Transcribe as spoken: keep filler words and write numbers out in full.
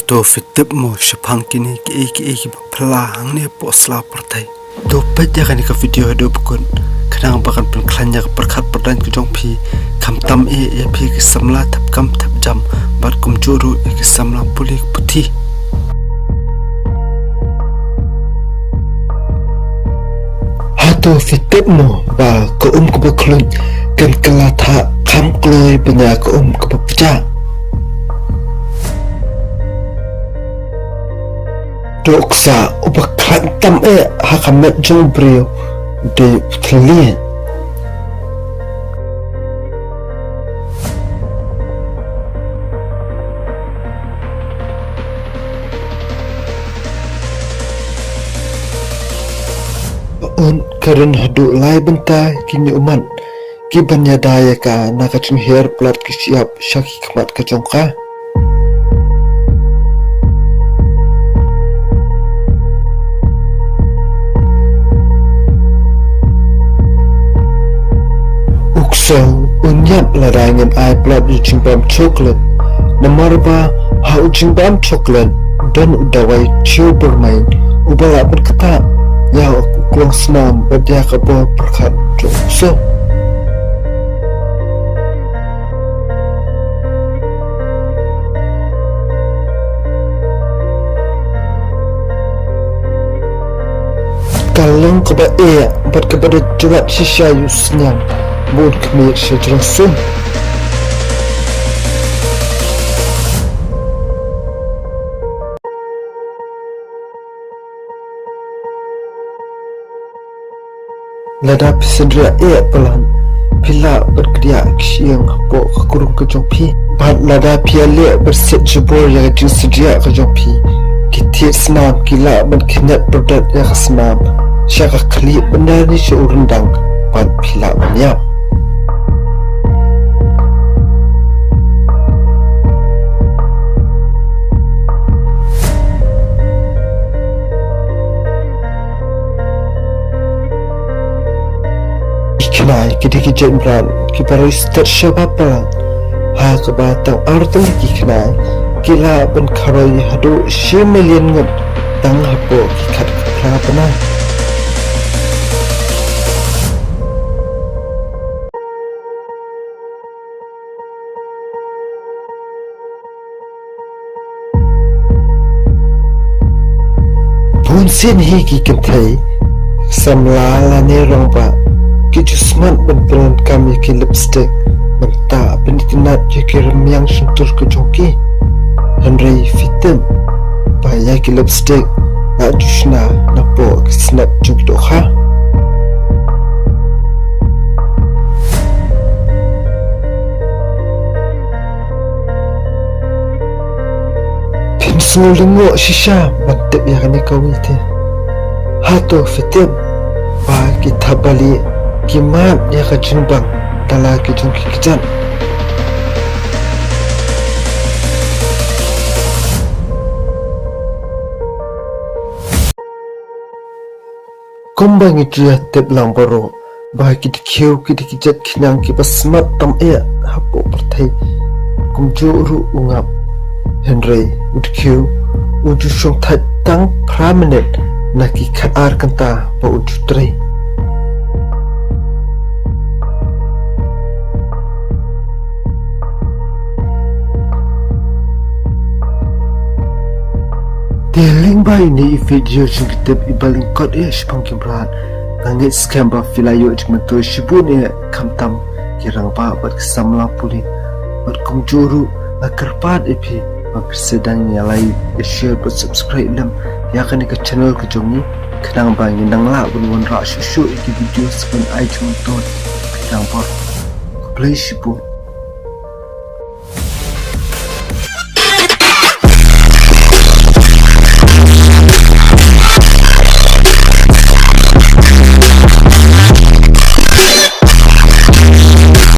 To phi tip mo shaphang kine kiei kiei kiba phylla hangne hapoh sla pyrthei. To peit ïa kane ka video haduh ba kut, khnang ba kan pynkhlaiñ ïa ka pyrkhat pyrdain ka jong phi, khamtam eh ïa phi ki samla thep kam thep jam, bad kumjuh ruh ïa ki samla pule ki puthi. Hato phi tip mo ba ka um kaba khluit kan kylla thah kham kloi ban ïa ka um kaba pjah? Dohksa uba khlaiñ tam eh ha ka met jong u briew dei u thylliej. Ka un kren haduh lai bynta ki ñiuhmat kiban ïada ïa ka na ka jingher palat ki shyiap sha ki khmat ka jong ka. U ksew un ïap lada ngin ai palat ïa u jingbam chocolate. Namar ba ha u jingbam chocolate don u dawai theobromine uba lah ban ktah ïa u klong snam bad ïa ka bor pyrkhat jong u ksew. Ka long kaba eh bad kaba da jwat shisha ïa u sniang ba un khmih sha jrong sum. Lada phi synriah eh palat, phi lah ban kdiah ki shyieng hapoh ka krung ka jong phi. Bad lada phi ïaleh ban siat jubor ïa ka jingsynriah ka jong phi, ki thied snam ki lah ban kynjat pyrdat ïa ka snam sha ka khlieh bynda ne sha u ryndang bad phi lah ban ïap. Ki khnai ki dei ki jait mrad kiba roi stet shaba palat. Ha kaba tang ar tylli ki khnai ki lah ban kharoi haduh shi million ngut tang hapoh ki khatphra bnai. Bun sien hi ki kynthei, samla lane rangbah, ki ju smat ban pyndonkam ïa ki lipstick, ban tah ban itynnad ïa ki rmiang shyntur ka jong ki. Hynrei phi tip ba ïa ki lipstick la ju shna napoh ki snep jong ki dohkha. Phin sngew lyngngoh shisha ban tip ïa kane ka wei te. Hato phi tip ba ki thapbalieh ki mad ïa ka jingbang da la ki jong ki kjat? Kumba ngi ju ïa tip lang baroh ba ki dkhiew ki dei ki jait khñiang kiba smat tam eh hapoh pyrthei. Kumjuh ruh u ngap. Hynrei u dkhiew u ju shongthait tang phra minit na ki khatar kynta ba u ju trei. Te lyngba ine i video jong ki tip iba lyngkot eh shaphang ki mrad, nga ngeit skhem ba phi la ïoh jingmyntoi shibun eh, khamtam ki rangbah bad ki samla pule. Bad kumjuh ruh nga kyrpad ïa phi ba phi sdang ïa like, ïa share bad subscribe lem ïa kane ka channel ka jong ngi, khnang ba ngin nang lah ban wanrah shuh shuh ïa ki video sa ban ai jingmyntoi ïa phi rangbah. Khublei shibun.